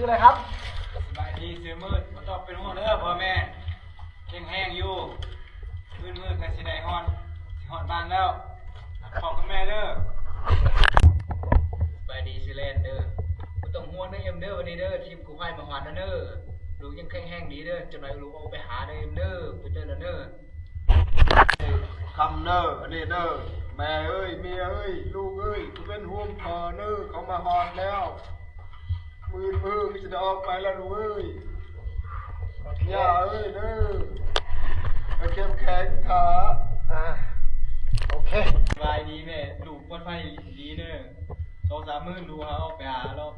ຊື່ອະໄລຄັບ? ສະບາຍດີ ຊື່ມືດ. ບໍ່ຕ້ອງເປັນຫ່ວງເດີພໍ່ແມ່ ແຂງແຮງຢູ່. ມື້ອື່ນກໍຊິໄດ້ຮອດ ຊິຮອດບ້ານແລ້ວ. ພໍ່ກັບແມ່ເດີ. ສະບາຍດີ ຊື່ແລນເດີ. ບໍ່ຕ້ອງຫ່ວງເດີເອັມເດີ. ວັນນີ້ເດີ ທີມກູ້ໄພມາຮອດແລ້ວເດີ. ລູກຍັງແຂງແຮງດີເດີ. ຈັກໜ່ອຍລູກອອກໄປຫາເດີເອັມເດີ. ໄປເຈີກັນເດີ. ຄ່ຳເນີ ອັນນີ້ເນີ ແມ່ເອີຍ ເມຍເອີຍ ລູກເອີຍ ບໍ່ເປັນຫ່ວງພໍ່ເນີ ເຂົາມາຮອດແລ້ວ. ມື້ອື່ນມື້ກໍຈະໄດ້ອອກໄປແລ້ວລູກເອີຍ. ໂອເຄ ຍ່າເອີຍເນີ ໃຫ້ເຂັ້ມແຂງຖ້າ. ອ່າ ໂອເຄ ສະບາຍດີແມ່ ລູກປອດໄພດີເນີ. ສອງສາມມື້ລູກຫາອອກໄປຫາລອກ.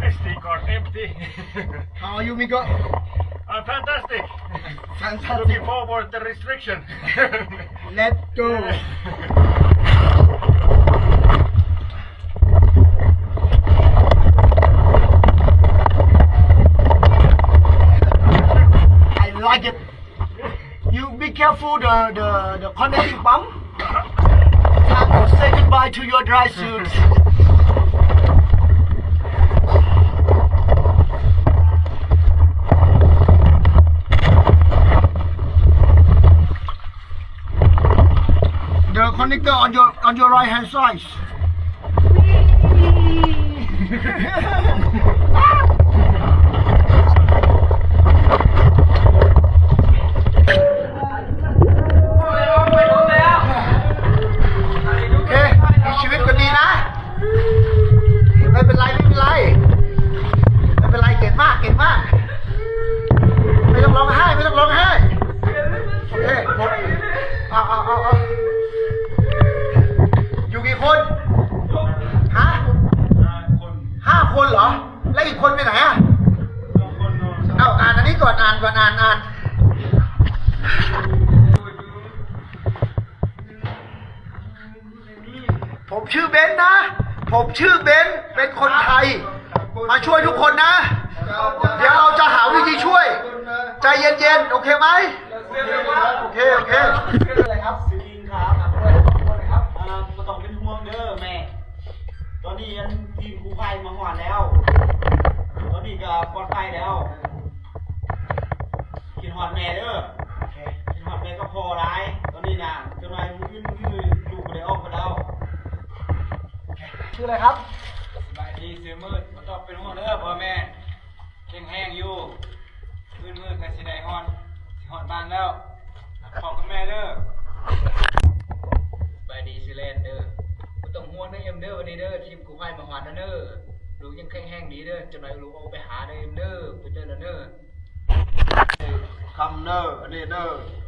Empty, car empty. How are you, Miko? I'm fantastic. Fantastic. Looking forward to the restriction. Let's go. I like it. You be careful the, the, the connecting pump. Time to say goodbye to your dry suit. The connector on your, on your right hand side. โอเค มีชีวิตก็ดีนะ ไม่เป็นไร ไม่เป็นไร ไม่เป็นไร เก่งมาก เก่งมาก ไม่ต้องร้องไห้ ไม่ต้องร้องไห้ โอเค หมด เอา เอา เอา เอา อยู่กี่คน ฮะ ห้าคนเหรอ แล้วอีกคนไปไหนอะ เอา อ่านอันนี้ก่อน อ่านก่อน อ่าน อ่าน ผมชื่อเบนซ์นะ ผมชื่อเบนซ์ เป็นคนไทย มาช่วยทุกคนนะ เดี๋ยวเราจะหาวิธีช่วย ใจเย็นๆ โอเคไหม โอเค โอเค อะไรครับ ครับ อ่า บ่ต้องเป็นห่วงเด้อแม่ ตอนนี้อันทีมกู้ภัยมาฮอดแล้ว ตอนนี้ก็ปลอดภัยแล้ว คิดฮอดแม่เด้อ โอเค คิดฮอดแม่กับพ่อหลาย ตอนนี้น่ะ จักหน่อยมื้ออื่นมื้อลูกบ่ได้ออกไปแล้ว ชื่ออะไรครับ? สบายดี ชื่อมืด บ่ต้องเป็นห่วงเด้อพ่อแม่ แข็งแรงอยู่ มื้ออื่นก็สิได้ฮอด สิฮอดบ้านแล้ว พ่อกับแม่เด้อ สบายดี ชื่อแลนเด้อ บ่ต้องห่วงเด้อเอ็มเด้อ วันนี้เด้อ ทีมกู้ภัยมาฮอดแล้วเด้อ ลูกยังแข็งแรงดีเด้อ จักหน่อยลูกออกไปหาเด้อเอ็มเด้อ ไปเจอแล้วเด้อ คำเน้อ อันนี้เน้อ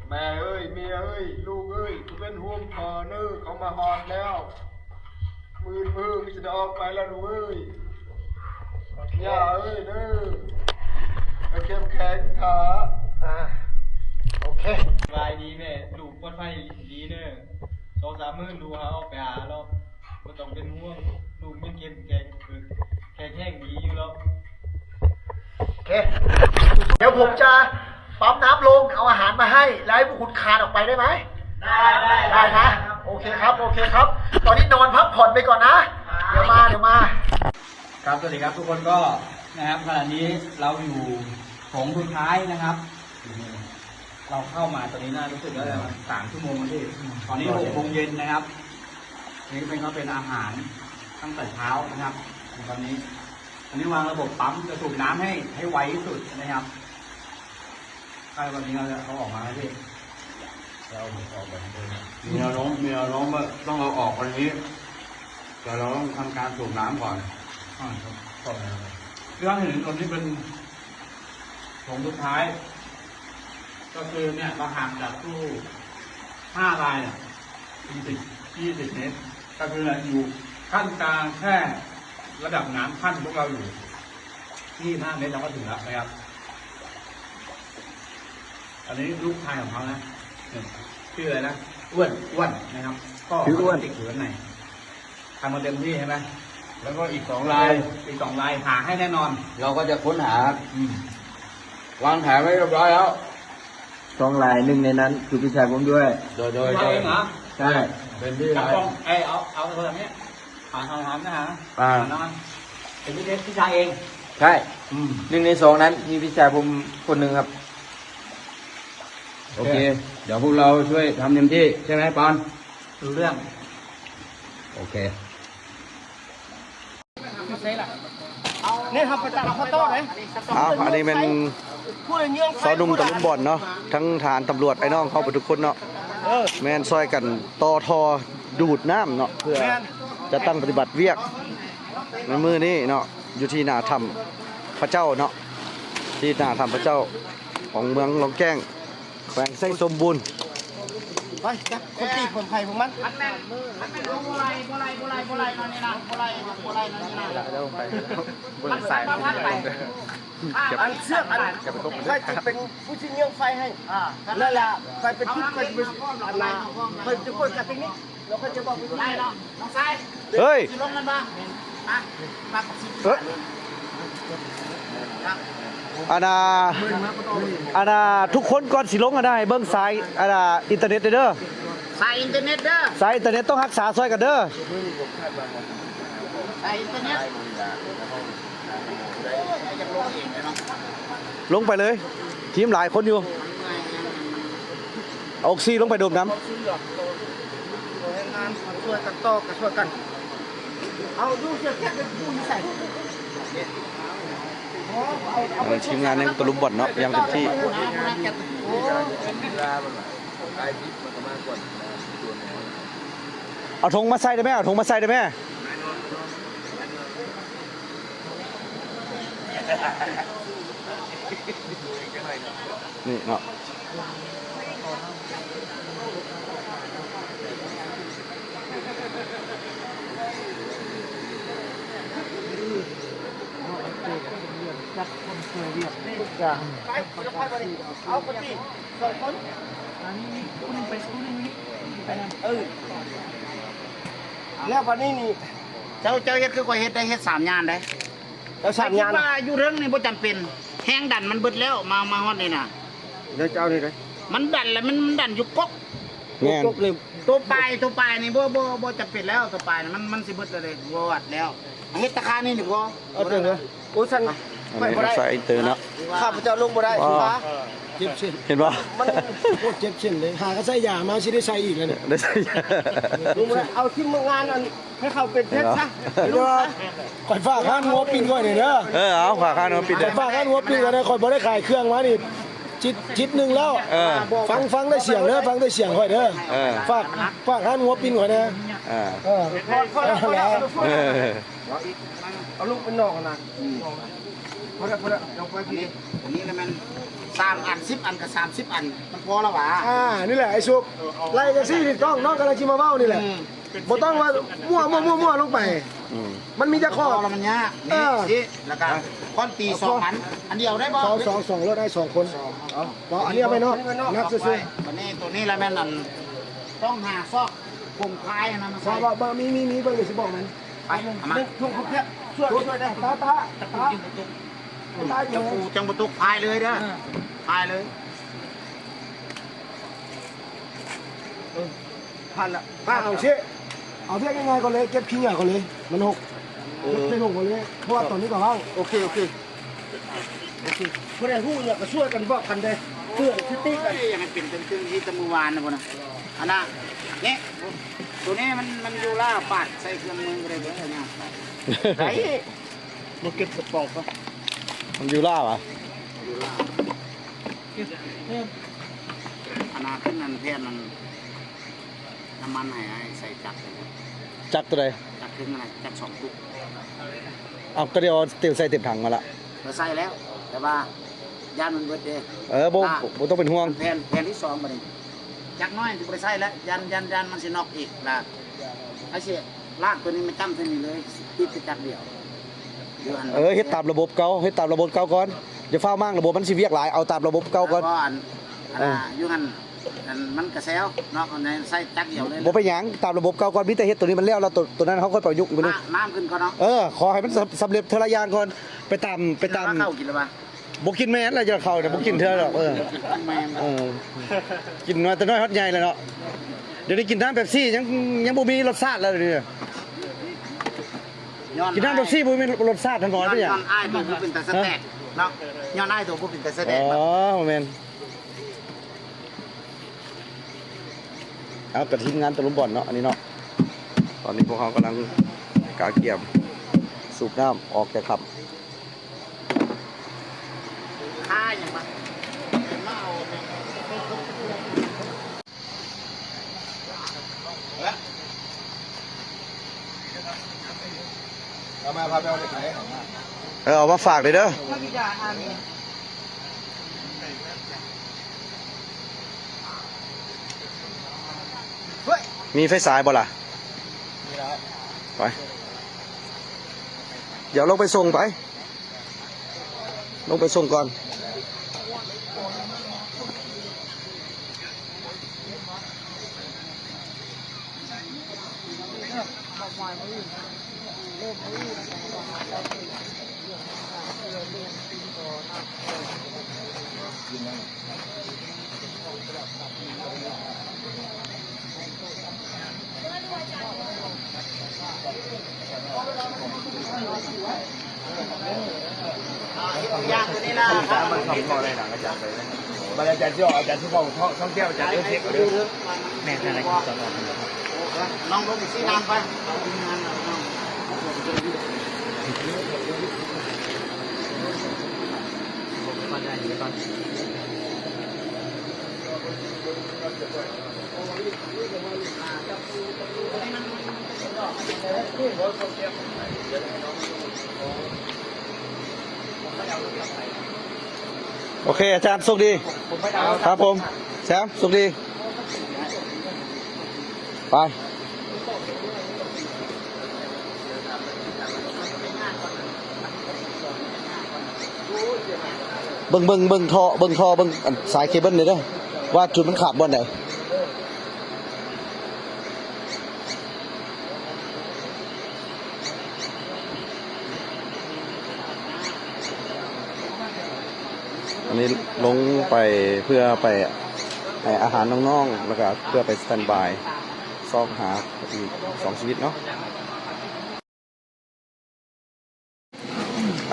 แม่เอ้ย เมียเอ้ย ลูกเอ้ย บ่เป็นห่วงพ่อเน้อ เขามาฮอดแล้ว มื้ออื่นมื้อก็สิได้ออกไปแล้วลูกเอ้ย ย่าเอ้ยเน้อ ให้เข้มแข็งเถาะ อ่า โอเค สบายดีแม่ ลูกปลอดภัยดีเน้อ สองสามมื้อลูกหาออกไปหาแล้ว บ่ต้องเป็นห่วง ลูกยังเข้มแข็ง แข็งแรงดีอยู่แล้ว โอเค เดี๋ยวผมจะปั๊มน้ำลง เอาอาหารมาให้ แล้วให้พวกคุณคลานออกไปได้ไหม? ได้ ได้ ได้นะ โอเคครับ โอเคครับ ตอนนี้นอนพักผ่อนไปก่อนนะ เดี๋ยวมา เดี๋ยวมา ครับ สวัสดีครับทุกคน ก็นะครับ ขณะนี้เราอยู่โถงสุดท้ายนะครับ เราเข้ามาตอนนี้น่ารู้สึกว่าจะสามชั่วโมงแล้วพี่ ตอนนี้หกโมงเย็นนะครับ นี่เป็น ก็เป็นอาหารตั้งแต่เช้านะครับ ตอนนี้ อันนี้วางระบบปั๊มจะสูบน้ำให้ ให้ไวที่สุดนะครับ ใช่ วันนี้เราจะเอาออกมาให้พี่ เราเอาออกแบบนี้เลยนะ มีแนวโน้ม มีแนวโน้มว่าต้องเอาออกวันนี้ แต่เราต้องทำการสูบน้ำก่อน อ่า ครับ ก่อนนะครับ ที่ท่านเห็นตรงนี้เป็น โถงสุดท้าย ก็คือเนี่ย เราห่างจากตู้ห้ารายเนี่ย ยี่สิบ ยี่สิบเมตร ก็คืออยู่ขั้นกลางแค่ระดับน้ำขั้นพวกเราอยู่ ยี่สิบห้าเมตรเราก็ถึงแล้วนะครับ อันนี้ลูกชายของเขานะ เนี่ย ชื่ออะไรนะ อ้วน อ้วนนะครับ ก็ ชื่ออ้วน ติดอยู่ข้างใน ทำมาเต็มที่ใช่ไหม แล้วก็อีกสองราย อีกสองรายหาให้แน่นอน เราก็จะค้นหา อืม วางแผนไว้เรียบร้อยแล้ว สองราย หนึ่งในนั้นคือพี่ชายผมด้วย โดย โดย โดย มาเองเหรอ ใช่ เป็นพี่ จับ ราย กล้อง เอ้ย เอา เอาโทรศัพท์เนี้ย หา หา หา หา อ่า หานอน เป็นพี่ชายเอง ใช่ อืม หนึ่งในสองนั้นมีพี่ชายผมคนหนึ่งครับ โอเค เดี๋ยวพวกเราช่วยทำเต็มที่ ใช่ไหมปอน รู้เรื่อง โอเค ນີ້ເຮົາໄປຕັດເອົາເຂົ້າໂຕເດ້ ອ້າວ ອັນນີ້ແມ່ນ ຜູ້ໃດເຍືອງ ຊາວໜຸ່ມຕະລຸມບ່ອນເນາະ ທັງທະຫານ ຕຳຫຼວດ ອ້າຍນ້ອງເຮົາເບິດທຸກຄົນເນາະ ເອີ ແມ່ນ ຊ່ອຍກັນຕໍ່ທໍ່ດູດນ້ຳເນາະ ເພື່ອ ແມ່ນ ຈັດຕັ້ງປະຕິບັດວຽກໃນມື້ນີ້ເນາະ ຢູ່ທີ່ໜ້າຖ້ຳພະເຈົ້າເນາະ ທີ່ໜ້າຖ້ຳພະເຈົ້າຂອງເມືອງລ້ອງແກ້ງ ແຂວງໄຊສົມບູນ ໄປ ຈັບຄົນຕີ ຄົນໄພພວກມັນ ຄັນແມ່ນ ຄັນແມ່ນເຮົາບໍ່ໄລ່ ບໍ່ໄລ່ ບໍ່ໄລ່ ບໍ່ໄລ່ ບໍ່ໄດ້ ບໍ່ໄດ້ ບໍ່ໄດ້ ບໍ່ໄດ້ ບໍ່ໄດ້ ບໍ່ໄດ້ ບໍ່ໄດ້ ອັນເຊືອກອັນ ຂ້ອຍຈະເປັນຜູ້ຊິເຍືອງໄຟໃຫ້ ນັ້ນລະ ຂ້ອຍເປັນຜູ້ ຂ້ອຍຈະເປັນ ອັນນ່າ ຂ້ອຍຈະເປີດກາເຕັກນິກ ແລ້ວຂ້ອຍຈະບອກວິທີ ໄດ້ເນາະ ນ້ອງຊາຍ ເຮີ້ຍ ຊິລົງກັນບໍ່ ອ່ະ ປັບສິບ ເອີ ອັນນ່າ ອັນນ່າ ທຸກຄົນກ່ອນຊິລົງ ອັນນ່າ ໃຫ້ເບິ່ງສາຍ ອັນນ່າ ອິນເຕີເນັດເດີ ສາຍອິນເຕີເນັດເດີ ສາຍອິນເຕີເນັດຕ້ອງຮັກສາຊ່ອຍກັນເດີ ສາຍອິນເຕີເນັດ ລົງໄປເລີຍ ທີມຫຼາຍຄົນຢູ່ ເອົາອົກຊີລົງໄປດົມນຳ ແຮງງານຊ່ວຍກັນຕໍ່ ກໍຊ່ວຍກັນ ເອົາ ດູເສຍແຂກເປັນຜູ້ຢູ່ໃສ ທີມງານຍັງຕະລຸມບ່ອນເນາະ ຢ່າງເຕັມທີ່ ເອົາຖົງມາໃສ່ໄດ້ແມ້ ເອົາຖົງມາໃສ່ໄດ້ແມ້. ນີ້ເນາະ ຈັດຄົນຊ່ວຍວຽກທຸກຢ່າງ ໄປ ເອົາຄົນທີ່ສອງຄົນ ອັນນີ້ນີ້ຜູ້ໜຶ່ງໄປ ຜູ້ໜຶ່ງນີ້ໄປນຳ ເອີ ແລ້ວບັດນີ້ນີ້ ເຈົ້າ ເຈົ້າເຮັດຄືຂ້ອຍເຮັດໄດ້ ເຮັດສາມຍານໄດ໋. ແລ້ວສາມຍານ ຂ້ອຍຄິດວ່າຢູ່ເທິງນີ້ບໍ່ຈຳເປັນ ແຮງດັນມັນເບິດແລ້ວ ມາ ມາຮອດນີ້ນະ ເດີ ເຈົ້ານີ້ເດີ ມັນດັນແລ້ວ ມັນ ມັນດັນຢູ່ກົກ ແມ່ນ ກົກນີ້ ໂຕປາຍ ໂຕປາຍນີ້ບໍ່ ບໍ່ ບໍ່ຈຳເປັນແລ້ວ ໂຕປາຍນີ້ມັນ ມັນຊິເບິດແລ້ວເດ້ ບໍ່ວັດແລ້ວ ເຮັດຕາຄານີ້ນີ້ພໍ ເອົາເຖິງເດີ ໂອ້ ຊັ້ນ ອັນນີ້ ໄປບໍ່ໄດ້ ໃສ່ເຕີເນາະ ຂ້າພະເຈົ້າລົງບໍ່ໄດ້ ອໍ ເຈັບເສັ້ນ ເຫັນບໍ່ ມັນ ໂອ້ ເຈັບເສັ້ນເລີຍ ຫາກໍໃສ່ຢາມາ ຊິໄດ້ໃສ່ອີກແລ້ວນີ້ ໄດ້ໃສ່ຢາ ລົງບໍ່ໄດ້ ເອົາທີມງານອັນ ໃຫ້ເຂົາເປັນເພັດຊະ ເຫັນບໍ່ ຂ້ອຍຝາກຮ້ານຫົວປິ່ນຂ້ອຍນີ້ເດີ ເອີ ເອົາ ຝາກຮ້ານຫົວປິ່ນ ຂ້ອຍຝາກຮ້ານຫົວປິ່ນຂ້ອຍນະ ຂ້ອຍບໍ່ໄດ້ຂາຍເຄື່ອງມານີ້ ທິດ ທິດໜຶ່ງແລ້ວ ເອີ ຟັງ ຟັງແຕ່ສຽງເດີ ຟັງແຕ່ສຽງຂ້ອຍເດີ ເອີ ຝາກ ຝາກຮ້ານຫົວປິ່ນຂ້ອຍນະ ເອີ ເອີ ເອີ ເອົາເອົາລູກໄປນອກນະ ອືມ ພໍແລ້ວ ພໍແລ້ວ ເອົາໄປ ອັນນີ້ ອັນນີ້ລະແມ່ນສາມອັນ ສິບອັນກໍສາມສິບອັນ ມັນພໍລະຫວາ ອ່າ ນີ້ແຫຼະໄອ້ສຸກ ໄລ່ຈັ່ງຊີ້ຖືກຕ້ອງ ນ້ອງກຳລັງຊິມາເວົ້ານີ້ແຫຼະ ອືມ ບໍ່ຕ້ອງວ່າມົ້ວໆໆໆລົງໄປ ອືມ ມັນມີຈັກຂໍ້ ແລ້ວມັນຍາກ ເອີ ນີ້ ລະກະຄອນຕີສອງອັນ ອັນດຽວໄດ້ບໍ່ ສອງ ສອງ ສອງໂລດ ໄດ້ສອງຄົນ ເອົາ ບໍ່ ອັນນີ້ເອົາໄປເນາະ ນັບຊື່ໆ ບັດນີ້ໂຕນີ້ລະແມ່ນອັນ ຕ້ອງຫາຊອກຜົງຄາຍຫັ້ນນະ ມາໃສ່ ບໍ່ ບໍ່ ມີ ມີ ມີ ເບິ່ງຊິບອກມັນ ໄປ ເອົາມາ ທຸກຄົນເພຍ ຊ່ວຍ ຊ່ວຍໄດ້ ຕາ ຕາ ຕາ ຕາ ຈັງບໍ່ຕົກ ພາຍເລີຍເດີ ພາຍເລີຍ. ເອີ ຜ່ານລະ ປ້າເອົາຊິ ເອົາວຽກງ່າຍໆກ່ອນເລີຍ ເກັບຂີ້ເຫຍື້ອກ່ອນເລີຍ ມັນຫົກ ເອີ ເກັບໃສ່ຖົງກ່ອນເລີຍ ເພາະວ່າຕອນນີ້ກໍເວົ້າ ໂອເຄ ໂອເຄ ໂອເຄ ຜູ້ໃດຮູ້ຫຍັງກໍຊ່ວຍກັນບອກກັນເດີ້ ເຕືອນສະຕິກັນ ຢາກໃຫ້ເປັນເຖິງທີ່ແຕ່ມື້ວານນະພຸ້ນນະ ອັນນະ ນີ້ ໂຕນີ້ມັນ ມັນຢູ່ລາວ ປາດໃສ່ເຄື່ອງມືກໍໄດ້ເດີ້ ໄດ້ ມາເກັບກະເປົາກໍ ມັນຢູ່ລາວຫວາ? ຢູ່ລາວ ເກັບເພີ່ມ ອັນນາຂຶ້ນອັນແຜ່ນອັນ ນ້ຳມັນໃຫ້ ໃຫ້ໃສ່ຈັກເລີຍ ຈັກໂຕໃດ? ຈັກເທິງຫັ້ນນະ ຈັກສອງຕຸກ ເອົາ ກໍດຽວເອົາເຕັມ ໃສ່ເຕັມຖັງມາລະ ກໍໃສ່ແລ້ວ ແຕ່ວ່າຢ້ານມັນເບິດເດ້ ເອີ ບໍ່ ບໍ່ຕ້ອງເປັນຫ່ວງ ແຜ່ນ ແຜ່ນທີສອງບັດນີ້ ຈັກນ້ອຍຊິບໍ່ໄດ້ໃຊ້ແລ້ວ ຢ້ານ ຢ້ານ ຢ້ານມັນຊິນັອກອີກລະ ໃຫ້ຊິລາກໂຕນີ້ມາຈ້ຳໃສ່ນີ້ເລີຍ ຕິດແຕ່ຈັກດຽວ ເອີ ເຮັດຕາມລະບົບເກົ່າ ເຮັດຕາມລະບົບເກົ່າກ່ອນ ຢ່າຟ້າວມ້າງລະບົບ ມັນຊິວຽກຫຼາຍ ເອົາຕາມລະບົບເກົ່າກ່ອນ ເພາະວ່າອັນ ເອີ ອັນນ່າ ຢູ່ຫັ້ນ ອັນ ມັນກະແຊວເນາະ ອັນໃນໃຊ້ຈັກດຽວເລີຍ ບໍ່ເປັນຫຍັງ ຕາມລະບົບເກົ່າກ່ອນ ມີແຕ່ເຮັດໂຕນີ້ມັນແລ້ວ ແລ້ວໂຕ ໂຕນັ້ນເຮົາຄ່ອຍປະຍຸກໄປເບິ່ງ ນ້ຳຂຶ້ນກ່ອນເນາະ ເອີ ຂໍໃຫ້ມັນສຳ ສຳເລັດເທື່ອລະຢ່າງກ່ອນ ໄປຕາມ ໄປຕາມ ກິນແລ້ວເຂົ້າກິນແລ້ວວະ ບໍ່ກິນແມ່ນລະ ຢາເຂົ້ານະ ບໍ່ກິນເທື່ອດອກ ເອີ ແມ່ນ ເອີ ກິນມາແຕ່ນ້ອຍຮອດໃຫຍ່ແລ້ວເນາະ ດຽວນີ້ກິນນ້ຳເປັບຊີ ຍັງ ຍັງບໍ່ມີລົດຊາດແລ້ວດຽວນີ້ ກິນນ້ຳເປັບຊີບໍ່ມີລົດຊາດ ທ່ານໝໍ ເປັນຫຍັງ? ຍ້ອນອ້າຍໂຕບໍ່ເປັນຕາສະແຕັກເນາະ ຍ້ອນອ້າຍໂຕບໍ່ເປັນຕາສະແຕັກເນາະ. ອໍ ບໍ່ແມ່ນ. ເອົາ ກະທີມງານຕະລຸມບ່ອນເນາະ ອັນນີ້ເນາະ. ຕອນນີ້ພວກເຮົາກຳລັງກະກຽມສູບນ້ຳອອກຈາກຖ້ຳ. ເອົາມາ ພາໄປເອົາເດັກໄປ ເອີ ເອົາມາຝາກເດີ. ມີໄຟສາຍບໍ່ລະ? ໄປ ດຽວລົງໄປສົ່ງໄປ. ລົງໄປສົ່ງກ່ອນ. ບັດອາຈານຊິອອກ ອາຈານຊິເວົ້າທ່ອງທ່ຽວ ອາຈານເອີ້ນເຊັກເອົາເດີ. ແມ່ນ ທາງໃດກິນສອດອອກ ນ້ອງລົງໄປຊີ້ນ້ຳໄປ. ໂອເຄ ອາຈານ ໂຊກດີ. ຄັບຜົມ ແຊມ ໂຊກດີ. ໄປ ເບິ່ງ ເບິ່ງ ເບິ່ງທໍ່ ເບິ່ງທໍ່ ເບິ່ງອັນສາຍເຄເບິນນີ້ເດີ ວ່າຈຸດມັນຂາດບ່ອນໃດ. ອັນນີ້ລົງໄປເພື່ອໄປໃຫ້ອາຫານນ້ອງໆ ແລ້ວກະເພື່ອໄປສະແຕນບາຍຊອກຫາອີກສອງຊີວິດເນາະ.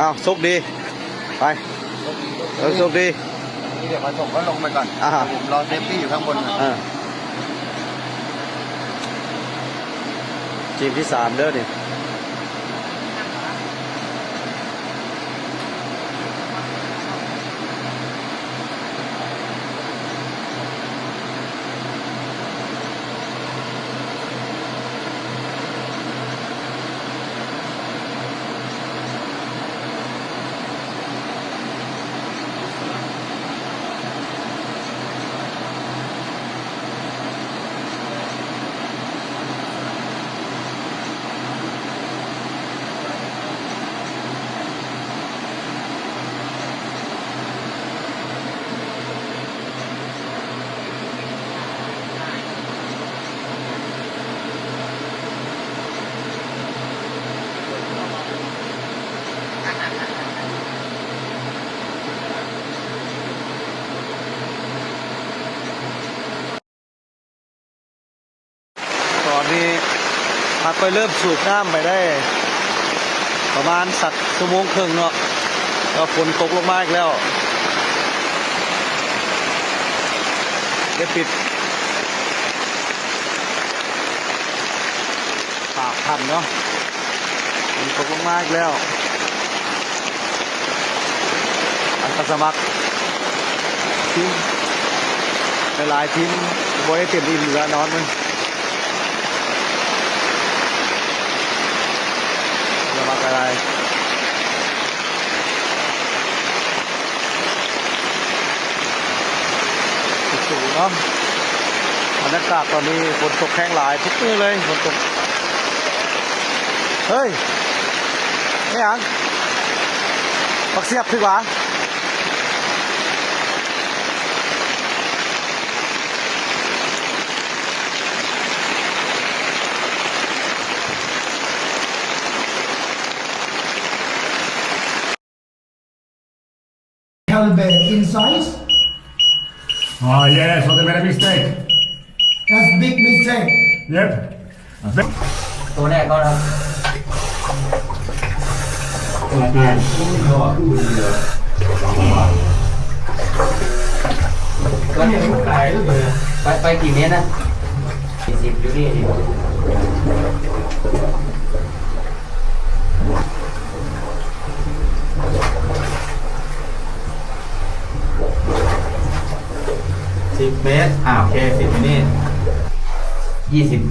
ອ້າວ ໂຊກດີ ໄປ ເອີ ໂຊກດີ. ດຽວຂ້ອຍສົ່ງເຂົາລົງໄປກ່ອນ ອ່າ ເອີ ເຊຟຕີ້ຢູ່ຂ້າງບົນ. ເອີ ທີມທີສາມເດີນີ້. ຕອນນີ້ຫາກຂ້ອຍເລີ່ມສູບນ້ຳໄປໄດ້ປະມານສັກຊົ່ວໂມງເຄິ່ງເນາະ ແລ້ວຝົນຕົກລົງມາອີກແລ້ວ ໄດ້ປິດປາກຖ້ຳເນາະ. ຝົນຕົກລົງມາອີກແລ້ວ ອາສາສະໝັກທີມຫຼາຍໆທີມບໍ່ໄດ້ເຕັມອີ່ມຢູ່ແລ້ວນອນເບິ່ງ ອາສາສະໝັກຫຼາຍໆ. ສູງໆເນາະ ບັນຍາກາດຕອນນີ້ຝົນຕົກແຮງຫຼາຍທຸກມື້ເລີຍ ຝົນຕົກ. ເຮີ້ຍ ແມ່ນຫຍັງ ບັກສຽບຖືກຫວາ? Helbet in size. Oh yes, what a very mistake. That's big mistake. Yep. ໂຕແລກກ່ອນ ເອົາ ພະນັກງານ ໄປ ໄປກີ່ເມດນະ? ສີ່ສິບ ຢູ່ນີ້ ສິບເມດ. ອ່າ ໂອເຄ ສິບຢູ່ນີ້ ຍີ່ສິບ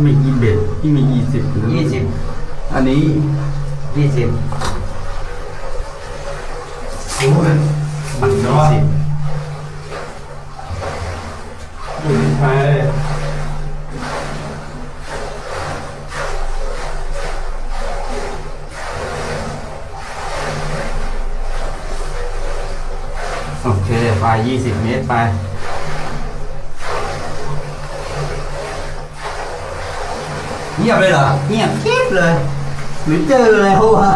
ມີຍີ່ເອັດ ມີຍີ່ສິບ ຍີ່ສິບ ອັນນີ້ຍີ່ສິບ ໂອ້ຍ ມັນຍີ່ສິບ. ໂອເຄ ໄປ ຍີ່ສິບເມດ ໄປ. ງຽບເລີຍເຫລອ? ງຽບກຣິບເລີຍ ບໍ່ເຈີເລີຍ ເພາະວ່າ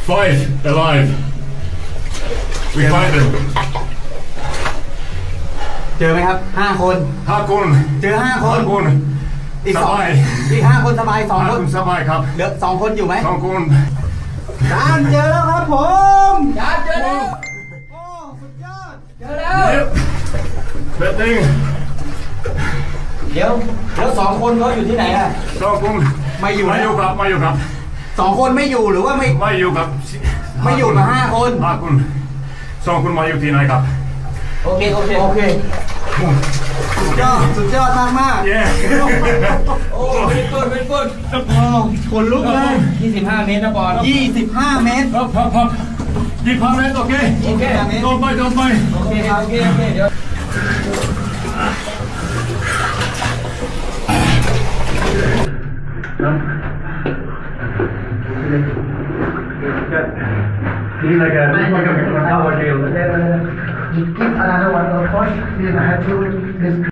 Five alive. We find them. ເຈີໄໝຄັບ? ຫ້າຄົນ ຫ້າຄົນ ເຈີຫ້າຄົນ ຫ້າຄົນ ອີກສອງ ສະບາຍ ອີກຫ້າຄົນສະບາຍ ສອງຄົນ ສະບາຍຄັບ ເຫຼືອສອງຄົນຢູ່ໄໝ? ສອງຄົນ ຈານເຈີແລ້ວຄັບຜົມ ຈານເຈີແລ້ວ. ໂອ້ ສຸດຍອດ ເຈີແລ້ວ ເຈັບ ເປັນໜຶ່ງ ດຽວ ແລ້ວສອງຄົນເຂົາຢູ່ທີ່ໄໝອະ? ສອງຄົນ ໄມ່ຢູ່ ໄມ່ຢູ່ຄັບ ໄມ່ຢູ່ຄັບ ສອງຄົນໄມ່ຢູ່ ຫຼືວ່າໄມ່ ໄມ່ຢູ່ຄັບ ໄມ່ຢູ່ກັບຫ້າຄົນ ຫ້າຄົນ ສອງຄົນໄມ່ຢູ່ທີ່ໄໝຄັບ? ໂອເຄ ໂອເຄ ໂອເຄ ສຸດຍອດ ສຸດຍອດມາກໆ ເຢ້ ໂອ້ ເວຣີກູດ ເວຣີກູດ ໂອ້ ຂົນລຸກເລີຍ ຍີ່ສິບຫ້າເມດນະບອນ ຍີ່ສິບຫ້າເມດ ພັກ ພັກ ພັກ ຍີ່ສິບຫ້າເມດ ໂອເຄ ໂອເຄ ໂດນໄປ ໂດນໄປ ໂອເຄ ໂອເຄ ໂອເຄ ດຽວ Give another one, of course, you have to